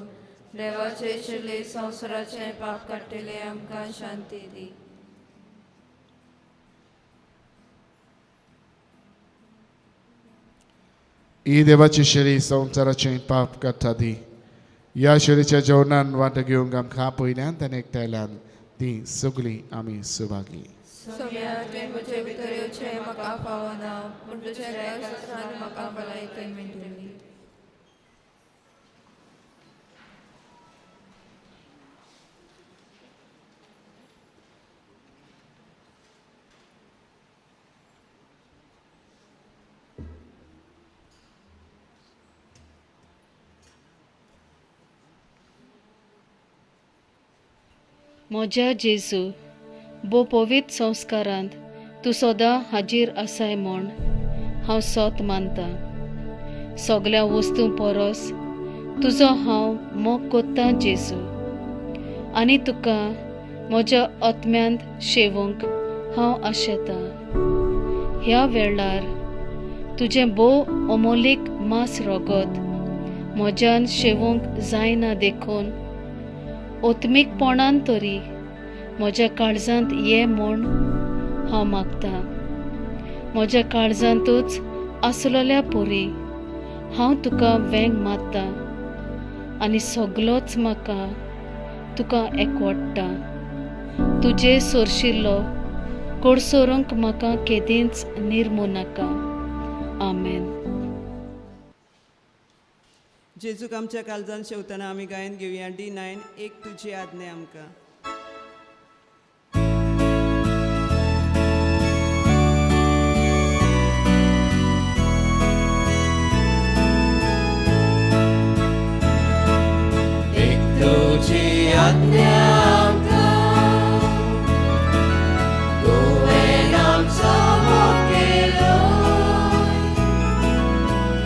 देवाचे शिले संवसाराचें पाप काडटले आमकां शांती दी. ही देवाची शेरी संवसाराचें पाप काडटा ती. ह्या शेरीच्या जेवणान वांटो घेवंक आमकां पयल्यान आनी एकठांयल्यान ती सगळीं आमी सुभागी. सोम्या, तुवें म्हजे भितर येवचें म्हाका फावना, पूण तुज्या एका उतरान म्हाका भलायकी मेळटली. म्हज्या जेजू, भोव पवित्र संस्कारांत तूं सदां हाजीर आसाय म्हूण हांव सोत मानतां. सगल्या वस्तूं परस तुजो हांव मोग कोत्तां जेजू, आनी तुका म्हज्या आत्म्यांत शेवूंक हांव आशेतां. ह्या वेळार तुजें भोव अमोलीक मांस रगत म्हज्यान शेवूंक जायना देखून ओत्मीकपणान तरी म्हज्या काळजांत ये म्हूण हांव मागतां. म्हज्या काळजांतूच आसलेल्या पुरी हांव तुका वेंग मारतां आनी सगलोच म्हाका तुका एकवडटा. तुजे सोरशिल्लो कोडसोरूंक म्हाका केदींच निर्मू नाका. आमेन. जेजूक आमच्या काळजान शेवतना आमी गायन घेवया D9 एक तुजी आज्ञा आमकां. आज्ञा आमकां तुवें आमचो मोग केलो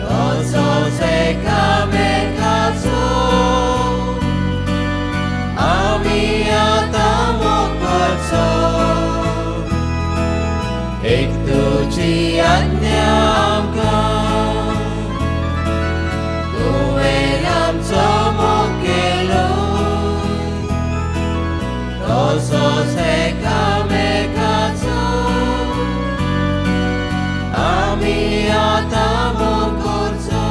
तसोच एकामेकाचो आमी आतां मोग करचो एक तुजी आज्ञा आमकां तुवें आमचो मोग केलो तसोच एकामेकाचो आमी आतां मोग करचो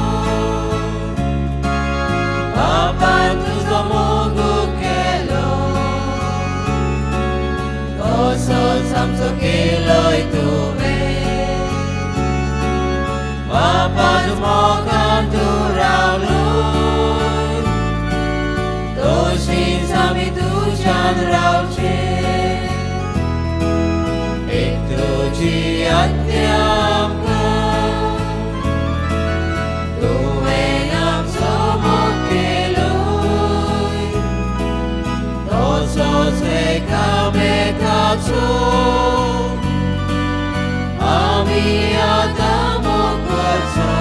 बापान तुजो मोग केलो तसोच आमचो केलोय तुवें बापान मोगान तूं रावलोय तशीच आमी तुज्यान रावचे एक तुजी आज्ञा आमकां तुवें आमचो मोग केलोय तसोच एकामेकाचो आमी आतां मोग करचो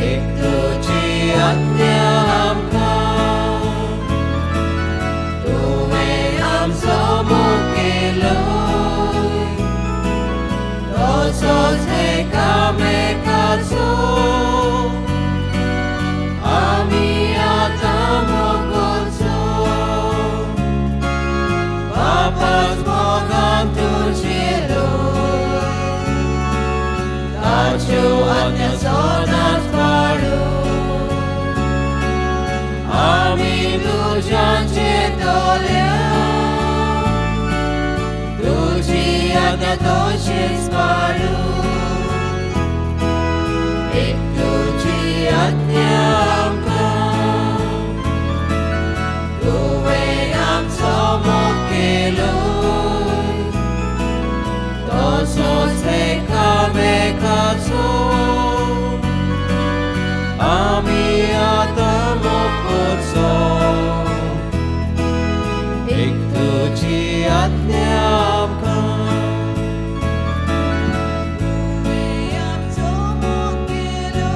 एक तुजी आज्ञा आमकां तुवें आमचो मोग केलोय तसोच एकामेकाचो आमी आतां मोग करचो बापाच मोगान तुजेलोय ताच्यो आज्ञा सदांच पाळू आमी तुज्यान चेतोल्या तुजी आज्ञा तशीच पाळू एक तुजी आज्ञा आमकां तुवें आमचो मोग केलोय तसोच एकामेकाचो आमी आतां मोग करचो एक तुजी आज्ञा आमकां तुवें आमचो मोग केलो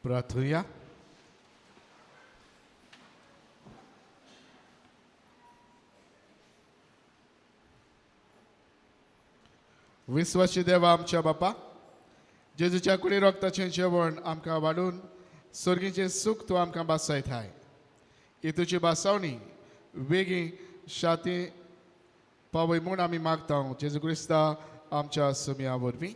प्रार्थुया. विश्वासी देवा आमच्या बापा, जेजूच्या कुडी रक्ताचें जेवण आमकां वाडून सर्गीचें सूख तूं आमकां भासयताय. ही तुजी भासावणी वेगीं शाती पावय म्हूण आमी मागता जेजू क्रिस्ता आमच्या सुमया वरवीं.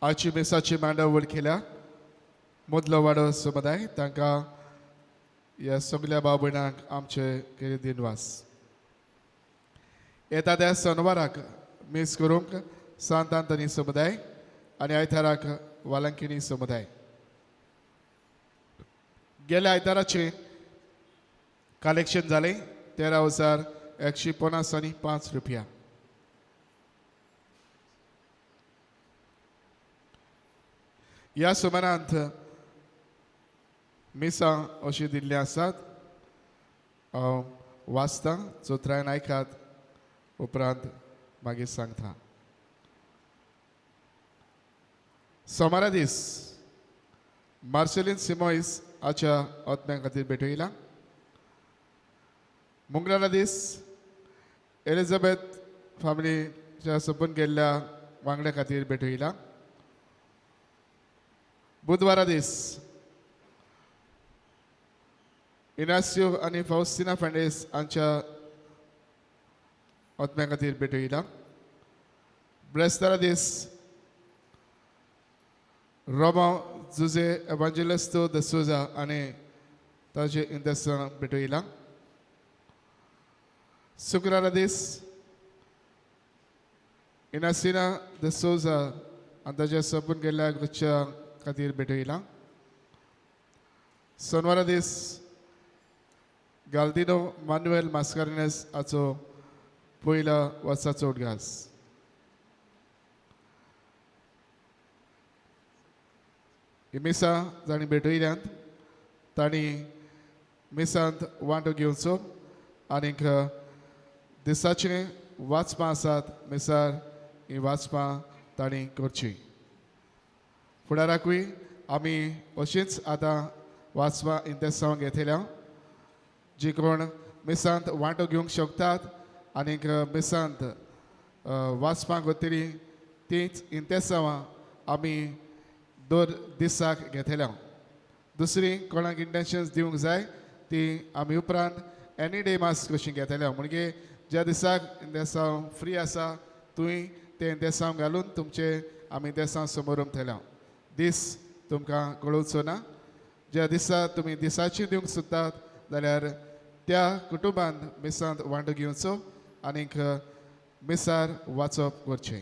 आजची मिसाची मांडावळ केल्या मदलो वाडो समुदाय तांकां ह्या सगल्या भाव भयणांक आमचे केले दिनवास. येता त्या शनवाराक मीस करूंक सांत आंतनी समुदाय आनी आयताराक वालांकिनी समुदाय. गेल्या आयताराचें कलेक्शन जालें 13,155 रुपया. ह्या सुमारांत मिसां अशीं दिल्लीं आसात. हांव वाचतां, चोत्रायन आयकात, उपरांत मागीर सांगता. सोमारा दीस मार्सेलीन सिमोईस हाच्या आत्म्या खातीर भेटयला. मंगळारा दीस एलिझाबेथ फॅमिलीच्या सोंपून गेल्ल्या वांगड्या खातीर भेटयला. बुधवारा दीस इनासियो आनी फावस्तिना फर्नांडीस हांच्या आत्म्या खातीर भेटयला. ब्रेस्तारा दीस रोमा जुजे एवांजेलिस्तो the Souza आनी ताजे इंदेसां भेटयला. शुक्रारा दीस इनासिना the Souza आनी ताच्या सोंपून गेल्ल्या घरच्या खातीर भेटयला. सोनवारा दीस गाल्दिनो मानुएल मास्कारेन्हस हाचो पयल्या वर्साचो उडगास. ही मिसां जांणी भेटयल्यांत तांणी मिसांत वांटो घेवचो आनीक दिसाचें वाचपां आसात मिसार ही वाचपां तांणी करची. फुडाराकूय आमी अशींच आतां वाचपां इंतेसांव घेतल्या. जी कोण मिसांत वांटो घेवंक शकतात आनीक मिसांत वाचपाक वतली तींच इंतेसांवां आमी दर दिसाक घेतल्या. दुसरी कोणाक इंटेन्शन्स दिवंक जाय ती आमी उपरांत एनी डे मास कशी घेतल्या. म्हणजे ज्या दिसाक इंतेसांव फ्री आसा तुवें तें इंतेसांव घालून तुमचे आमी इंतेसांव समोर उमथेल्या. दीस तुमकां कळोवचो ना. ज्या दिसा तुमी दिसाची दिवंक सोदतात जाल्यार त्या कुटुंबान मिसांत वांटो घेवचो आनीक मिसार वाचप करचें.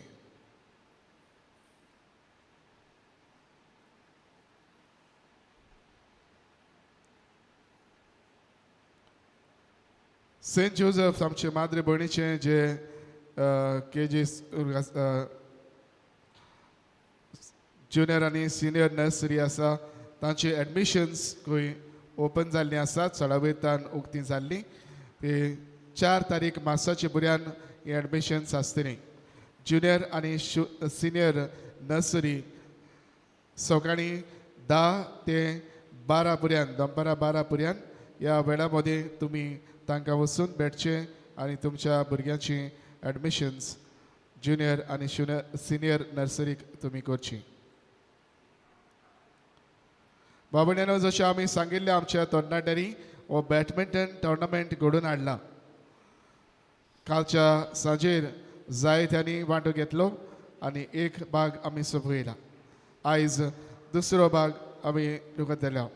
सेंट जोजफ आमचे माद्रे भयणीचे जे के जी ज्युनियर आनी सिनियर नर्सरी आसा तांची एडमिशन्स खंय ओपन जाल्लीं आसात, चडावयतान उक्ती जाल्लीं. ती 4 तारीख मार्साचे भुरग्यान ही एडमिशन्स आसतलीं. ज्युनियर आनी सिनियर नर्सरी सकाळीं 10 ते 12 पर्यंत, दनपारां 12 पर्यंत ह्या वेळा मदीं तुमी तांकां वचून भेटचें आनी तुमच्या भुरग्यांची एडमिशन्स ज्युनियर आनी सिनियर नर्सरीक तुमी करची. बाबड्यानो, जशें आमी सांगिल्लें आमच्या तरणाट्यांनी हो बॅडमिंटन टोर्नामेंट घडोवन हाडला. कालच्या सांजेर जायत्यांनी वांटो घेतलो आनी एक भाग आमी सोंपयला. आयज दुसरो भाग आमी दवरतले.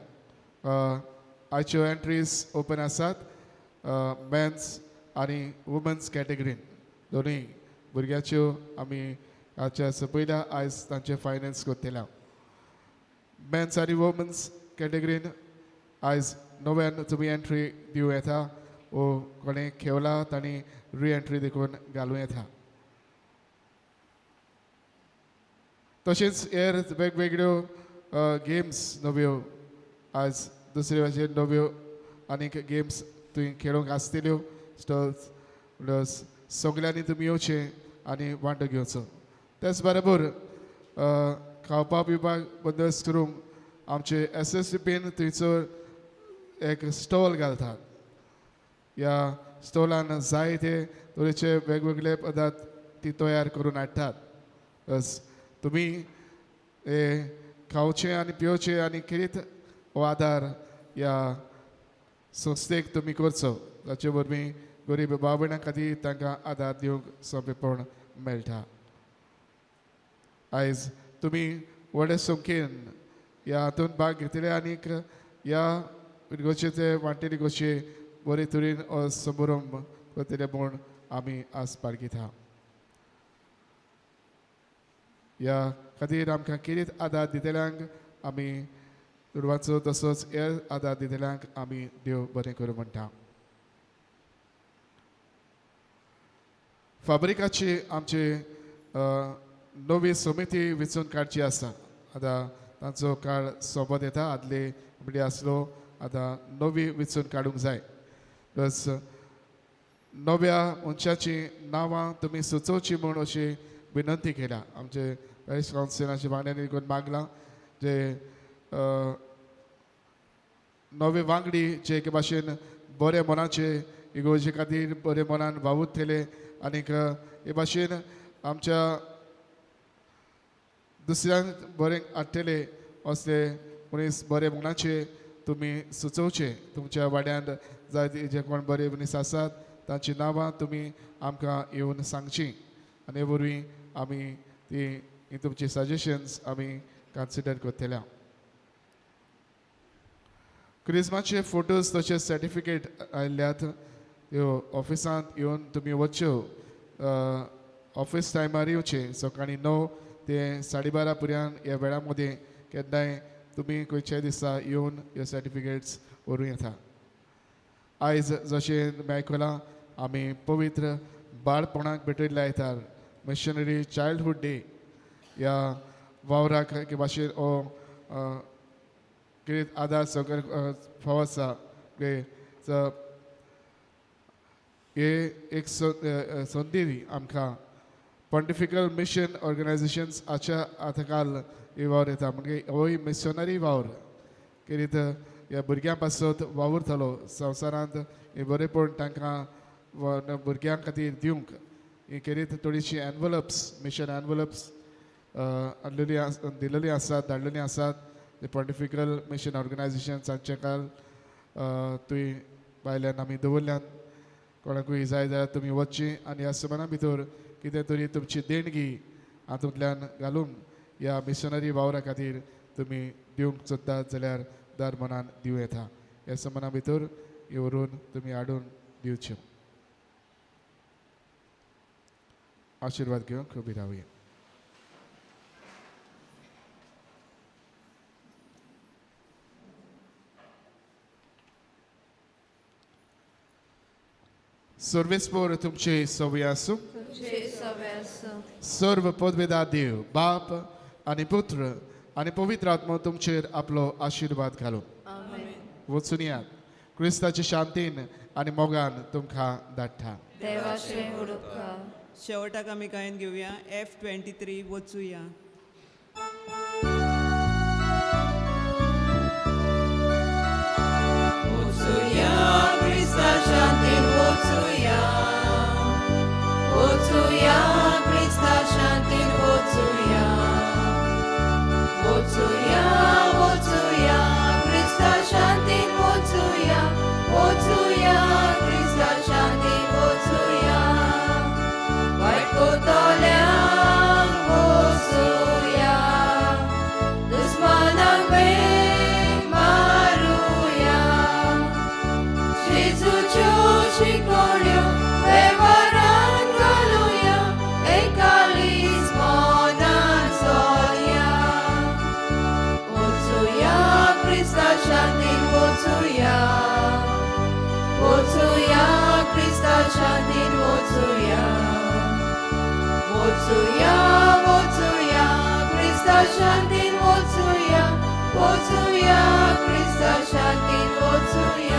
आयच्यो एंट्रीज ओपन आसात मेन्स आनी वुमन्स कॅटेगरीन दोनूय भुरग्यांच्यो आमी आयच्या सोंपयल्या. आयज तांचे फायनल्स करतले. मेन्स आनी वुमन्स कॅटेगरीन आयज नव्यान तुमी एंट्री दिवं येता वो कोणें खेळला तांणी री एंट्री देखून घालूं येता. तशेंच हेर वेगवेगळ्यो गेम्स नव्यो आज दुसरे भाशेन नव्यो आनीक गेम्स थंय खेळूंक आसतल्यो स्टॉल्स प्लस सगल्यांनी तुमी येवचें आनी वांटो घेवचो. तेच बरोबर खावपा पिवपाक बंदोबस्त करूंक आमचे SSCPन थंयसर एक स्टॉल घालतात. ह्या स्टॉलान जायते तरेचे वेगवेगळे पदार्थ ती तयार करून हाडटात. बस तुमी हे खावचें आनी पिवचें आनी खेरीत हो आदार ह्या संस्थेक तुमी करचो, ताचे वरवीं गरीब भाव भयणां खातीर तांकां आदार दिवंक सोंपेपण मेळटा. आयज तुमी व्हडे संख्येन ह्या हातूंत भाग घेतले आनीक ह्या इगर्जेचे ते वांटेली गोशे बरे तरेन हो समारंभ करतले म्हूण आमी आस बाळगिता. ह्या खातीर आमकां खेरीत आदार दितल्यांक आमी दुडवाचो तसोच हेर आदार दितल्यांक आमी देव बरें करूं म्हणटा. फाब्रिकाची आमची नवी समिती वेंचून काडची आसा. आतां तांचो काळ सोंपत येता, आदले म्हणजे आसलो आतां नवी वेंचून काडूंक जाय. प्लस नव्या मनशाचीं नांवां तुमी सुचोवची म्हूण अशी विनंती केल्या. आमचे पॅरीश कावन्सिलाच्या वांगड्यांनी करून मागलां जे नवे वांगडी जे एके भाशेन बरे मनाचे इगर्जे खातीर बरे मनान वावुरतले आनीक हे भाशेन आमच्या दुसऱ्यांक बरें हाडटले असले मनीस बरे मनाचे तुमी सुचोवचे. तुमच्या वाड्यांत जाय जे कोण बरे मनीस आसात तांची नांवां तुमी आमकां येवन सांगची आनी हे वरवीं आमी ती तुमची सजेशन्स आमी कन्सिडर करतले. क्रिस्माचे फोटोज तशेंच सर्टिफिकेट आयल्यात त्यो ऑफिसांत येवन तुमी वच्च्यो. ऑफिस टायमार येवचें, सकाळीं 9 ते 12:30 पर्यंत ह्या वेळा मदीं केन्नाय तुमी खंयच्याय दिसा येवन ह्यो सर्टिफिकेट्स व्हरूं येता. आयज जशें तुमी आयकलां आमी पवित्र बाळपणाक भेटयल्ले आयतार मिशनरी चायल्डहूड डे ह्या वावराक एके भाशेन हो कितें आदार सगळें फावो आसा. हे एक संदी आमकां पॉन्टिफिकल मिशन ऑर्गनायजेशन्स हाच्या आतां ही वावर येता, म्हणजे होय मिशनरी वावर खेरीत ह्या भुरग्यां पासत वावुरतलो संवसारांत हे बरेपण तांकां भुरग्यां खातीर दिवंक ही खेरीत थोडीशीं एनवलप्स मिशन एनवलप्स हाडलेली दिलेली आसात, धाडलेली आसात. ते पॉन्टिफिकल मिशन ऑर्गनायजेशन्स हांचे काल थंय भायल्यान आमी दवरल्यात. कोणाकूय जाय जाल्यार तुमी वचची आनी ह्या सुमाना भितर कितें तरी तुमची देणगी हातूंतल्यान घालून ह्या मिशनरी वावरा खातीर तुमी दिवंक सोदतात जाल्यार दार मनान दिवं येता. ह्या सुमाना भितर व्हरून तुमी हाडून दिवच्यो. आशिर्वाद घेवंक उबी रावया. सर्वेस्पोर तुमचे सवय आसूं. सर्व पदवेदा देव बाप आनी पुत्र आनी पवित्र आत्मो तुमचेर आपलो आशिर्वाद घालूं. वचून यात क्रिस्ताचे शांतीन आनी मोगान तुमकां धाडटा. शेवटाक आमी गायन घेवया F23 वचुया. वचुया क्रिस्ता शांतीन वचुया, वचुया क्रिस्ता शांतीन वचुया, वचुया वचुया क्रिस्ता शांतीन वचुया, वचुया क्रिस्ता शांतीन वचुया, वायट कोतोल्यांक वचुया, दुस्मानांक वेंग मारुया, जेजूच्यो शिकोवण्यो वेव्हारांत घालुया, एकालीस मनान चलया, वचुया क्रिस्ता शांतीन वचुया, वचुया क्रिस्ता शांतीन वचुया, वचुया वचुया क्रिस्ता शांतीन वचुया, वचुया क्रिस्ता शांतीन वचुया.